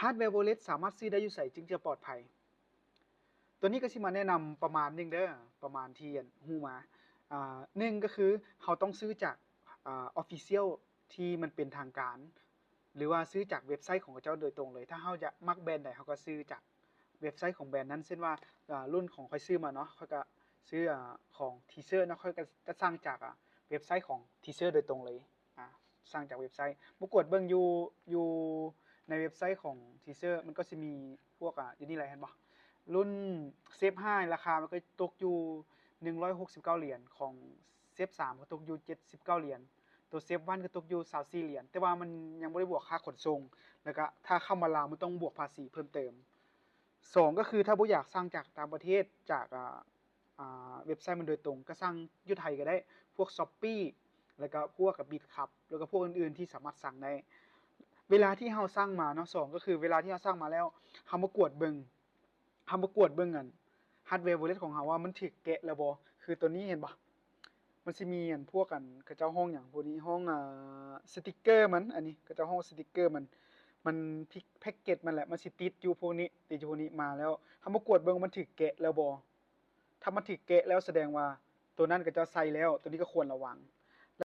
Hardware Wallet ສາມາດຊື້ໄດ້ຢູ່ໃສຈຶ່ງຈະປອດໄພ? ຕົວນີ້ກໍຊິມາແນະນຳປະມານໜຶ່ງເດີ ປະມານທີ່ອັນຮູ້ມາ. ອ່າ ໜຶ່ງກໍຄືເຮົາຕ້ອງຊື້ຈາກ ອ່າ Official ທີ່ມັນເປັນທາງການ ຫຼືວ່າຊື້ຈາກເວັບໄຊຂອງເຂົາເຈົ້າໂດຍຕົງເລີຍ. ຖ້າເຮົາຢາກມັກແບຣນໃດ ເຮົາກໍຊື້ຈາກເວັບໄຊຂອງແບຣນນັ້ນ. ເຊັ່ນວ່າ ອ່າ ລຸ້ນຂອງຂ້ອຍຊື້ມາເນາະ ຂ້ອຍກໍຊື້ ອ່າ ຂອງ Teaser ເນາະ ຂ້ອຍກໍຈະສັ່ງຈາກ ອ່າ ເວັບໄຊຂອງ Teaser ໂດຍຕົງເລີຍ. ອ່າ ສັ່ງຈາກເວັບໄຊ ມາກວດເບິ່ງຢູ່ ຢູ່ໃນເວັບໄຊຂອງ Teaser ມັນກໍຊິມີພວກ ອ່າ ຢູ່ນີ້ແຫຼະ ເຫັນບໍ່? ລຸ້ນ Shape ຫ້າ ລາຄາມັນກໍຕົກຢູ່ໜຶ່ງຮ້ອຍຫົກສິບເກົ້າຫຼຽນ, ຂອງ Shape ສາມ ກໍຕົກຢູ່ເຈັດສິບເກົ້າຫຼຽນ, ຕົວ Shape ວັນ ກໍຕົກຢູ່ຊາວສີ່ຫຼຽນ, ແຕ່ວ່າມັນຍັງບໍ່ໄດ້ບວກຄ່າຂົນສົ່ງ, ແລ້ວກໍຖ້າເຂົ້າມາລາວມັນຕ້ອງບວກພາສີເພີ່ມເຕີມ. ສອງ ກໍຄືຖ້າບໍ່ຢາກສັ່ງຈາກຕ່າງປະເທດ ຈາກ ອ່າ ອ່າ ເວັບໄຊມັນໂດຍຕົງ ກໍສັ່ງຢູ່ໄທກໍໄດ້ ພວກ Shopee ແລ້ວກໍພວກ BitCup ແລ້ວກໍພວກອື່ນໆທີ່ສາມາດສັ່ງໄດ້. ເວລາທີ່ເຮົາສັ່ງມາເນາະ ສອງ ກໍຄືເວລາທີ່ເຮົາສັ່ງມາແລ້ວ ເຮົາມາກວດເບິ່ງ ເຮົາມາກວດເບິ່ງອັນ Hardware Wallet ຂອງເຮົາວ່າມັນຖືກແກະແລ້ວບໍ່? ຄືຕົວນີ້ເຫັນບໍ່? ມັນຊິມີອັນພວກອັນ ເຂົາເຈົ້າຮ້ອງຫຍັງ ພວກນີ້ຮ້ອງ ອ່າ ສະຕິກເກີມັນ ອັນນີ້ເຂົາເຈົ້າຮ້ອງສະຕິກເກີມັນ ມັນ package ມັນແຫຼະ ມັນຊິຕິດຢູ່ພວກນີ້ ຕິດຢູ່ພວກນີ້ມາແລ້ວ ເຮົາມາກວດເບິ່ງວ່າມັນຖືກແກະແລ້ວບໍ່? ຖ້າມັນຖືກແກະແລ້ວສະແດງວ່າຕົວນັ້ນເຂົາເຈົ້າໃສ່ແລ້ວ ຕົວນີ້ກໍຄວນລະວັງ.